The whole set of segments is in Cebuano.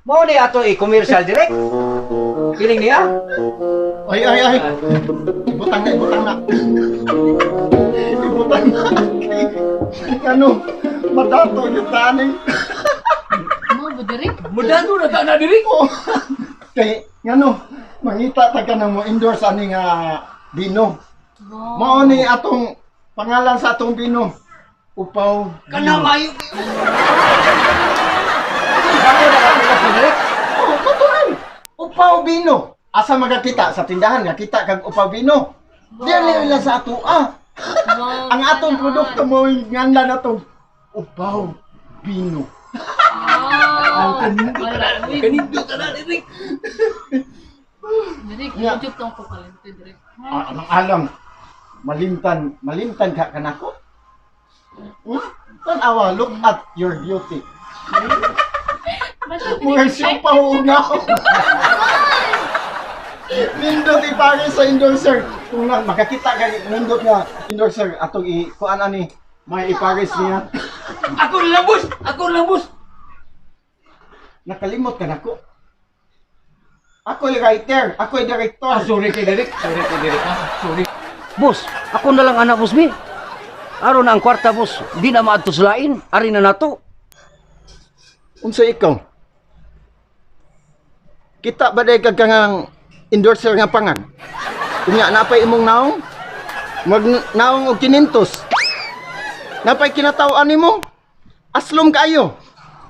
Mao ni ato i-commercial direct. Kining niya. Ay, ay, ay. Ibutang na, ibutang na. Ibutang na. Ano? Madato yung taning. Mo ba direk? Mudado na ta na diri. Oh. Kay, ngano, mangita ta ka na mo endorse ani nga bino. Mao ni atong pangalan sa atong bino. Upaw. Kana mayo. Bago na ka sa direct. Oh, maturan. Upaw bino. Asa magakita sa tindahan nga kita kag upaw bino. Dili lang sa ato ah. Wow, Ang atong produkto mo nganlan natong upaw bino. Wow. Wala. Uy, Kanindot na diri. Direk, Yeah. YouTube tong ko kalente direk. Ah, anong alam? Malimtan, malimtan ka kanako? Hmm? Tanawa, look at your beauty. Basta Mga siya pa na. Nindot ipare sa endorser. Kung na, makakita ka nindot nga endorser atong i kuan ani may ipares niya. Ako na lang boss. Ako na lang boss. Nakalimot ka nako. Ako'y writer, ako'y director. Ah, sorry kay Derek. Sorry kay Derek. Ha? Sorry. Boss, ako na lang anak boss mi. Aron na ang kwarta boss, di na maadto sa lain. Ari na nato. Unsa ikaw? Kita ba day kag kangang endorser nga pangan? Unya napay imong naong? Mag naong og kinintos. Napay kinataw-an nimo? Aslom kaayo.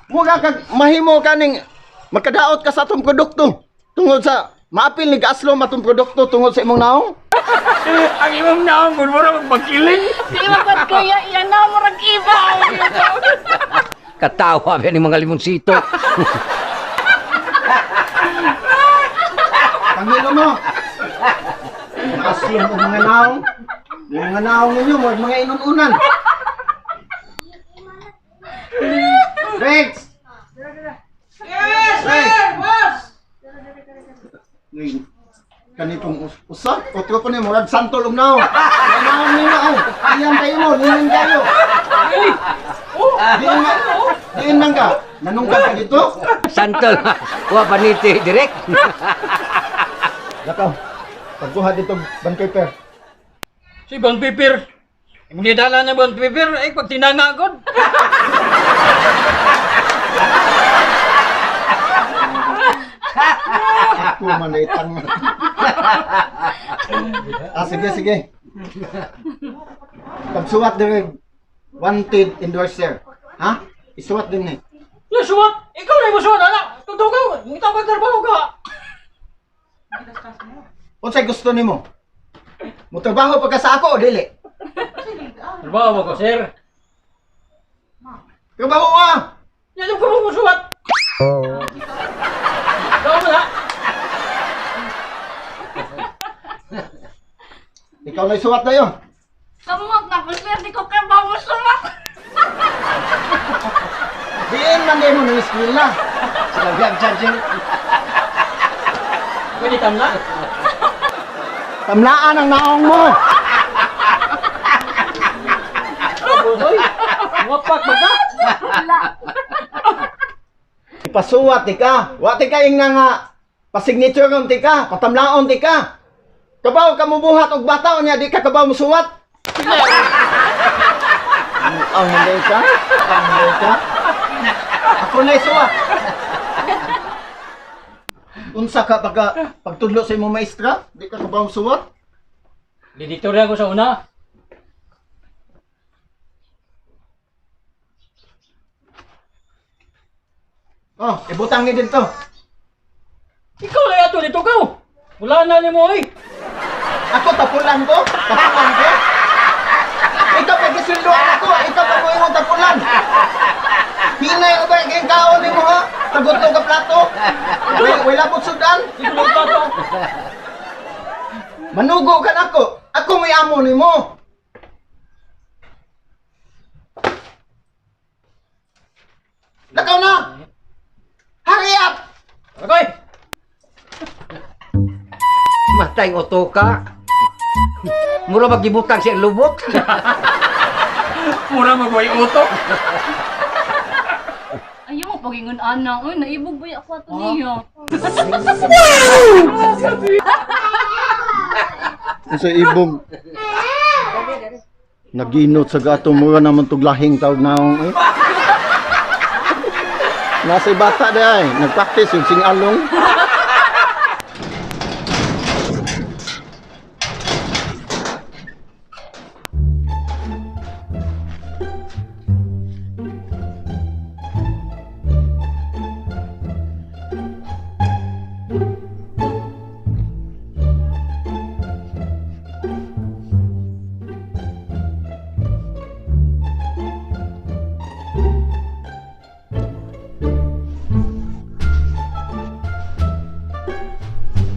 Mura kag mahimo kaning makadaot ka sa atong produkto tungod sa maapil ni gaaslom atong produkto tungod sa imong naong. Ang imong naong gud mura magpagkiling. Di ba ba't kuya yan na murag iba. Katawa ba ni mga limonsito. Pangilo mo. Aslom og mga naong. Mga naong ninyo, mga mga inununan. Rex! Yes, sir, boss. Ngayon, kanitong usa, otro ko ni murag santol og naong. Ang naong nimo oh. Ayan kayo mo, linin kayo. Diin man, diin man ka. Nanungkad ka dito? Santol. Wa paniti direct. Lakaw. Pagkuha dito bond paper. Si Bang Piper. Imong gidala na Bang Piper ay pag tinanga gud. Ako man ay tanga. Ah, sige, sige. Pagsuwat din, wanted endorser. Ha? Isuwat din eh. Ya suwat, ikaw na mo suwat anak. Totoo ka, ngita ka trabaho ka. Unsay gusto nimo? Motrabaho pa ka sa ako o dili? Trabaho mo ko, sir. Trabaho ah! Yan ko mo suwat. Trabaho mo na. Ikaw na isuwat na yun. Kamot na ko sir, di ko kay ba mo sumat. Diin man din mo ng eskwela. Sabi ang charger. Pwede tamla. Tamlaan ang naong mo. Bosoy. Wapak ba ka? Ipasuwat ti ka. Wa ti ka yung nga pasignature ron ti ka, patamlaon ti ka. Kabaw ka mubuhat og bata unya di ka kabaw musuwat. Ang hindi ka? Ang hindi ka? Ako na isuwat. Unsa ka pagka pagtudlo sa imong maestra, di ka kabaw musuwat? Diditor ko sa una. Oh, ibutang ni dito. Ikaw na ato dito ka. Wala na nimo oy. Ako tapulan ko? Tapulan ko? Ikaw pa gisunduan ako, ikaw pa mo imong tapulan. Hinay o ba yung kaon nimo ha? Tagutlo ka plato. Wala po sudan. Dito lang plato. Manugo ka nako. Ako may amo nimo. Lakaw na! Hurry up! Okay. Matay otoka. Mura magibutang siya lubot. Mura magway utok. Ayaw mo Pagingon ana, oy, naibog ba ako ato niya? Sa ibog. Naginot sa gato mura naman tuglahing tawag naong eh. Nasa bata di ay, nagpractice yung singalong.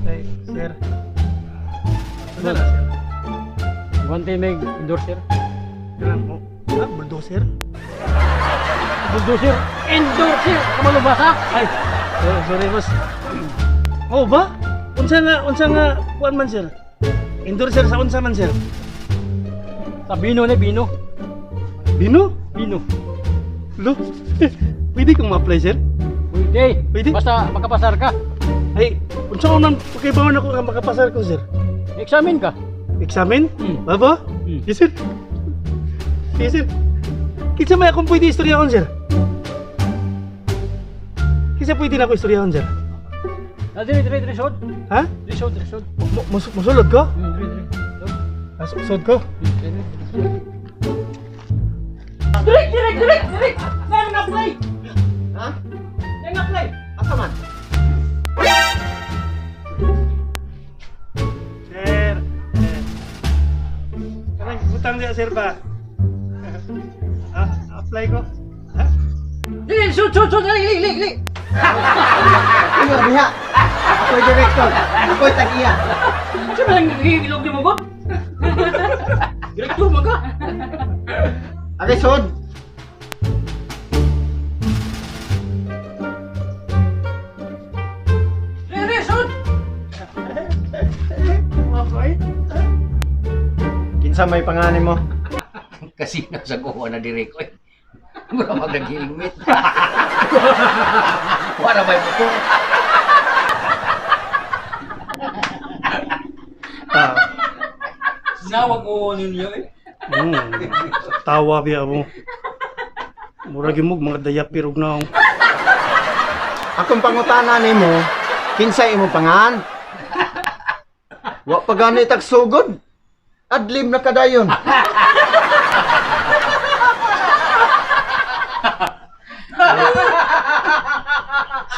Ay, sir. Ano na, sir? Guante may endorser. Kailan mo? Ah, bulldozer? Bulldozer! Endorser! Kamalo ba ka? Ay, oh, sorry boss. Oh ba? Unsa nga kuan man sir? Endorser sa unsa man sir? Sa Bino na, Bino. Bino? Bino. Lo. Pwede kong ma-apply sir? Pwede. Pwede? Basta makapasar ka. Ay, unsa ko nang pakibangon ako nga makapasar ko sir? Examine ka. Examine? Mm. Baba? Mm. Yes sir. Yes sir. Kinsa may akong pwede istoryahon sir? Kinsa pwede na ako istoryahon sir? Ah, dire, dire, dire, sod. Ha? Dire, sod, dire, sod. Musulod ko? Dire, dire. Sod. Ah, sud ko? Dire, dire. Direk, direk, direk, direk. Meron apply. Ha? Nang apply. Asa man? Sir. Eh. Kanang butang niya sir ba? Ah, apply ko. Ha? Dire, sod, sod, sod. Dali, dali, dali. Ingon diha. Ako'y director. Ako'y tag-iya. Ano ba lang nagigilog ni mo ba? Direktor mo ka? Ako'y sod. Dire, dire, sod. Apply? Kinsa may pangani mo? Kasi nasa kuha na direk oy. Mura mag nag-helmet. Wala may motor. Ah. Sinawag ko ninyo eh. Tawa biya mo. Murag yung mga dayapir og naong. Akong pangutana nimo, kinsa imong pangan? Wa pa gani tagsugod. Adlib na kadayon.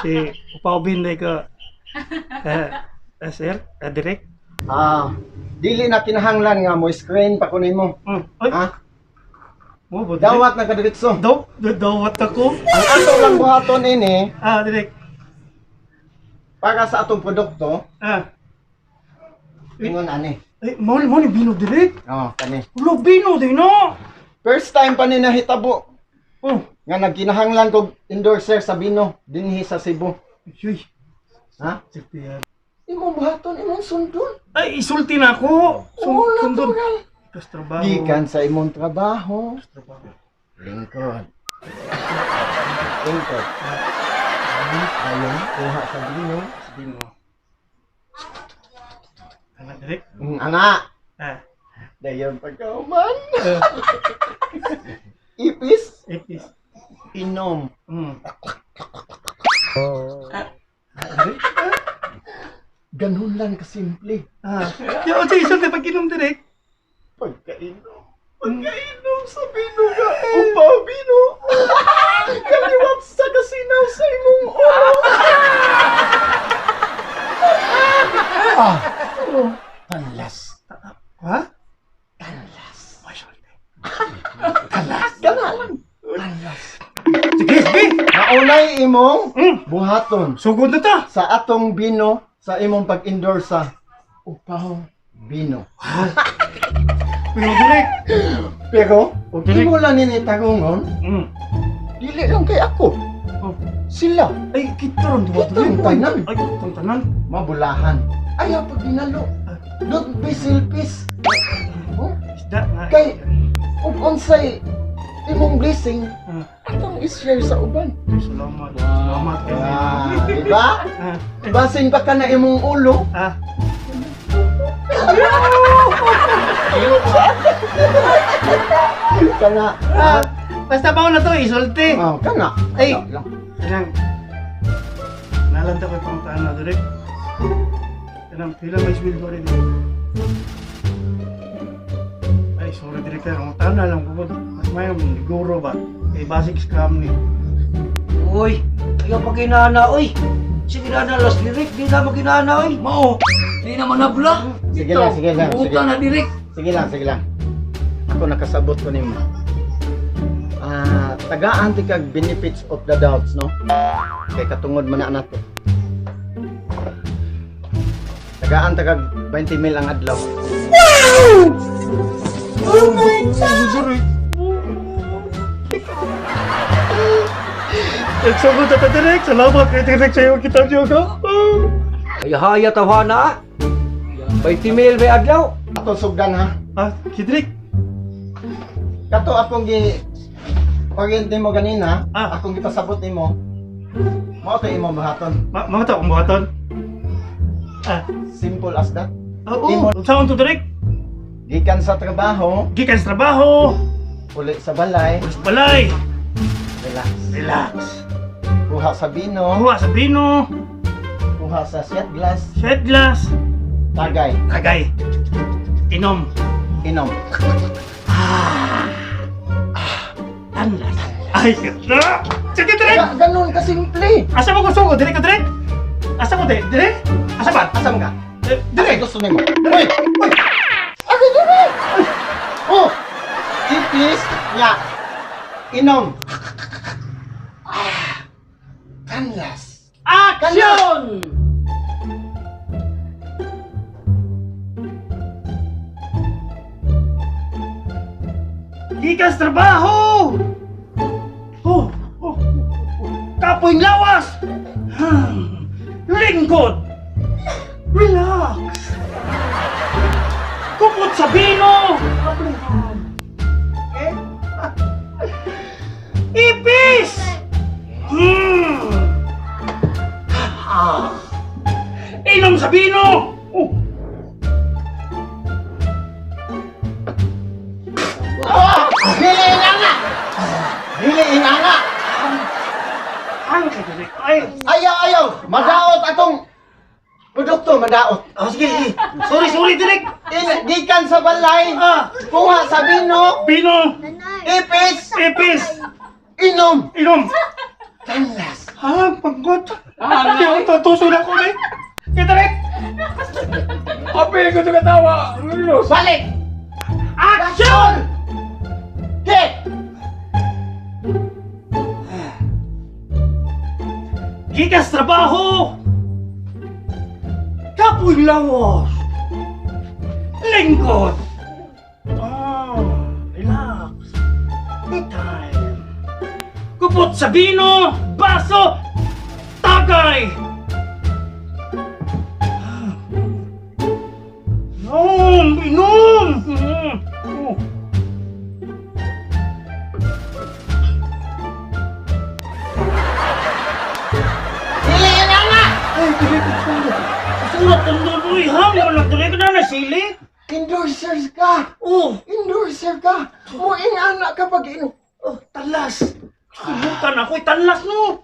Si Upaubin day ka. Eh, eh, sir, eh, direk. Ah, dili na kinahanglan nga mo screen pa ko nimo. Ay, Ha? mo ba? Dawat na kadiretso. Daw, dawat ako. Ang ato lang buhaton ini Ah, direk. para sa atong produkto, Ah. ingon ani. Ay, mo ni mo ni bino direk. Oh, kani. Ulo bino day no. First time pa ni nahitabo Oh, nga nagkinahanglan kog endorser sa Bino dinhi sa Cebu. uy. Ha? Sir Pierre. Imong buhaton, imong sundon. Ay, isulti na ako. Oo, natural. Kas trabaho. Gikan sa imong trabaho. Trabaho. Lingkod. Lingkod. Dayon, kuha sa Bino. Sa bino. Ana direk. Ana. Ah, Dayon pagkauman. Ipis, ipis. inom. Ganun lang kasimple. Ah. Yo, okay, isulti pag inom direk. Pagkainom. Pagkainom sa bino nga. Upaw bino. Kaliwat sa kasinaw sa imong ulo. Ah. Panlas. Ha? Panlas. Ay, sulti. Gana lang. Panlas. Sige, sige. Maunay imong Mm. buhaton Sugod na ta. sa atong bino sa imong pag-endorse sa upaw bino. Pero direk. Pero, ug Direk. imo lang nini tarungon, dili lang kay ako. Oh. Sila Ay, kita ron duwa Kita ron tanan. Ay, kitang tanan. mabulahan. Ayaw pag dinalo. Don't be selfish. Oh, Isda nga. kay ug unsay imong blessing Ah. atong I-share sa uban. Salamat. Salamat kay. Ah, di ba? Ah. Basin pa ka na imong ulo. Ah. Kana. Ah, basta pa na to, isulti. Oh, kana. Ay. Kana lang. Kanang nalanta ko pang na direk. Kanang pila may sweldo rin. Ay, sorry direk kayo. Ang taon na lang ko. Mas may guro ba? Kay basic scam ni. Uy, ayaw pa kinana, uy. Sige na na, last lyric, di na maginana, uy. Mao, di na manabla. Sige lang, sige lang, sige. Buta na direk. Sige lang, sige lang. Ako nakasabot ko nimo. Ah, tagaan ti kag benefits of the doubts, no? Kay katungod man na nato. Tagaan ta kag 20 mil ang adlaw. Nagsagot ta direk. Salamat kay direk sa iyo kita siyo ka. Ay, haya tawana, ah. 20 mil may adlaw. Ato sugdan ha. Ah, si direk. Kato akong gi orient nimo ganina, Ah. akong gipasabot nimo. Mao to imong buhaton. Ma mga to akong buhaton. Ah, Simple as that. oo. Unsaon to direk? Gikan sa trabaho, Gikan sa trabaho, uli sa balay, ulis balay, relax. relax. Kuha sa bino, Kuha sa bino, kuha sa shot glass, shot glass, tagay, tagay. Inom. inom. Tanlas. Ay, ganda! Sige, direk! Ganun kasimple. Asa mo gusto ko? Direk ka, direk? Asa ko, direk? Direk? Asa ba? Asam ka? Eh, Direk direk! gusto nimo. Uy! Uy! Ako direk! Oh! Tipis nya. Inom. Ah. Kanlas. Action! Gikas trabaho! Oh, oh, oh, kapoy lawas! Lingkod! Relax! Kupot sa bino! Eh? Ipis! Hmm. Ah. Inom sa bino! Oh. Oh! Dili inganga! Dili inganga! Ang kagaling. Ay! Ayaw, ayaw! Madaot atong produkto, madaot. Oh, sige, sige. Sorry, sorry, direk! Gikan sa balay, Ah! kuha sa bino, Bino! ipis, Ipis! inom. Inom! Kanlas. Ah, pagod. Ah, tatuso na ko eh. Kita rin. Apil ko sa katawa. Lulos. Balik! Action! Get! Gikas trabaho! Kapoy lawas! Lingkod! Oh, relax. Take time. Kupot sa bino, baso, tagay! Ah. Inom! Inom! Mm. Oh. Dili inganga! Ay, dili ko surat ang duloy, ha? Walang tuloy ko na nasili. Endorser ka! Oh, Endorser ka! Mo ingana ka pag inom. oh, talas. Sumutan ako, talas no.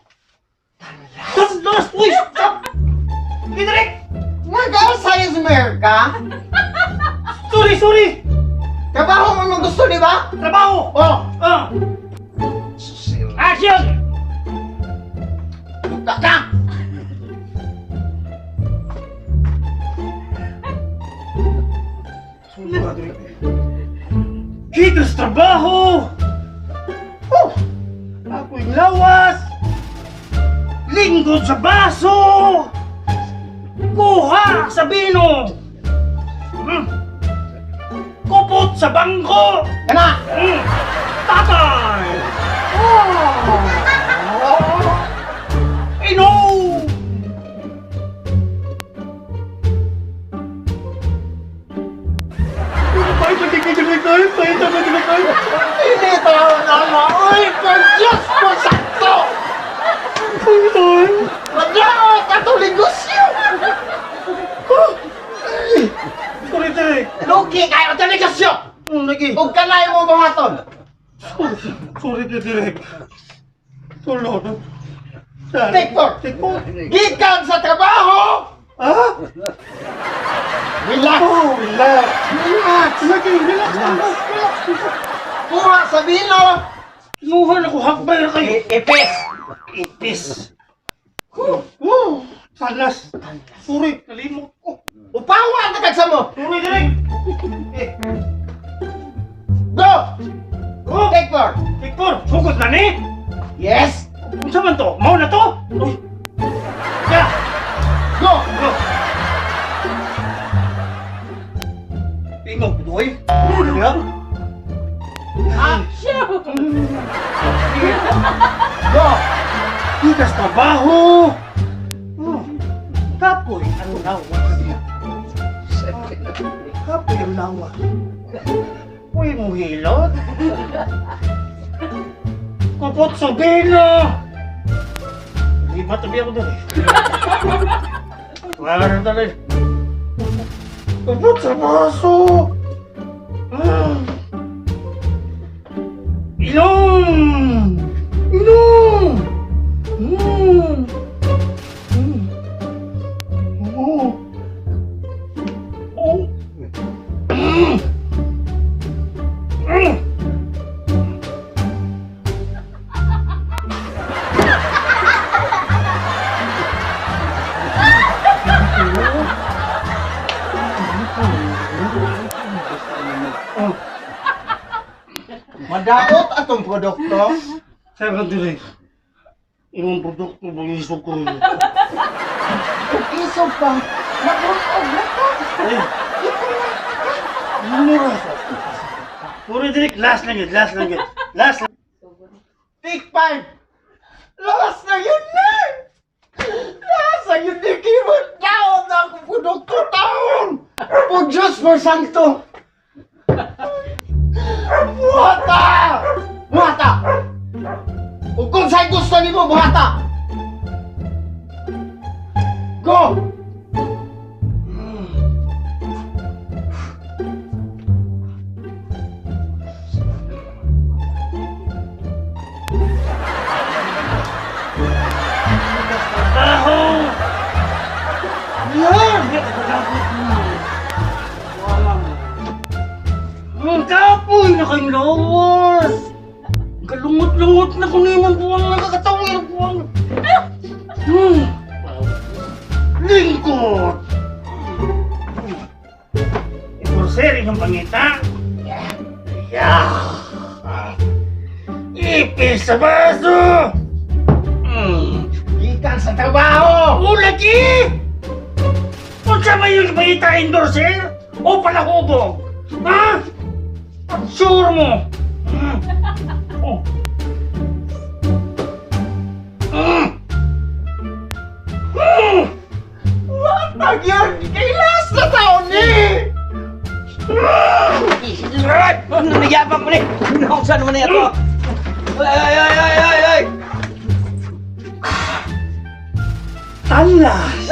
Talas? Talas! Uy, stop! Idrek! Nag-Alzheimer ka? Sorry, sorry! Trabaho mo mong gusto, di ba? Trabaho! Oh! Ah! Action! Buka ka! Dito sa trabaho! Oh! Ako'y lawas! Lingkod sa baso! Kuha sa bino! Kupot sa bangko! Kana! Tatay! Oh! Inom! Ay, pati ka dyan, ay, ay, ay, ay, ay, Hindi tao na na! Uy, Diyos ko sa Madaot atong negosyo! Sorry, Direk. Lugi kayo atong negosyo! Lagi. Ug kanay mo buhaton! Sorry, Direk. Tulog. Take four! Take four. Gikan sa trabaho! Ha? Relax! Oh, relax. Relax! Lagi, relax. Relax. Kuha sa bino! Kinuha na ko, hakbay na kayo. Ipis! Ipis. Woo! Talas. Sorry, nalimot ko. Upawan na kag sa mo! Sorry, Direk. Eh, Go! go. Take four! Take four. Sugod na ni. Yes! Unsa man to? Mao na to? Uy. Ya. Go! Go. Ingog doy. Ya. Go! Ikas trabaho. Oh. Kapoy ang lawa. Kapoy ang lawa. Uy, mo hilot. Kupot sa bino. Hindi ba tabi ako doon eh. Wala na talaga. Kupot sa baso. Ah. Ilong! Ilong! Mm. Mm. Oh. Oh. Mm. Mm. Madaot atong produkto. Sabi ko imong produkto ba yung isog ko? Ug isog pa, nagrunog na ka. Eh, mura sa. Puro direk, last lang yun, last lang yun. Last lang. Take five. Lakas na yun na! Lakas na yun ni Kimon! Daot na akong produkto taon! Po Diyos por Santo! Buhata! Buhata! Ug kung sa'y gusto nimo, buhata! Go! Trabaho! Yan! Ang kapoy na kayong lawas! Galungot-lungot na kung imong buwang nakakatawir buwang. Hmm. Lingkod! Iporseri ng pangita. Yeah. Ipis sa baso! Hmm. Gikan sa trabaho! Ulagi! Unsa may yung balita endorser? O palahubog? Ha? Sure mo? Hmm. Oh. Hmm. Hmm. Matag yun! Kay last na taon ni! Nagyabang mo ni! Saan naman na ito? Ay, ay, ay, ay, ay, ay! Talas!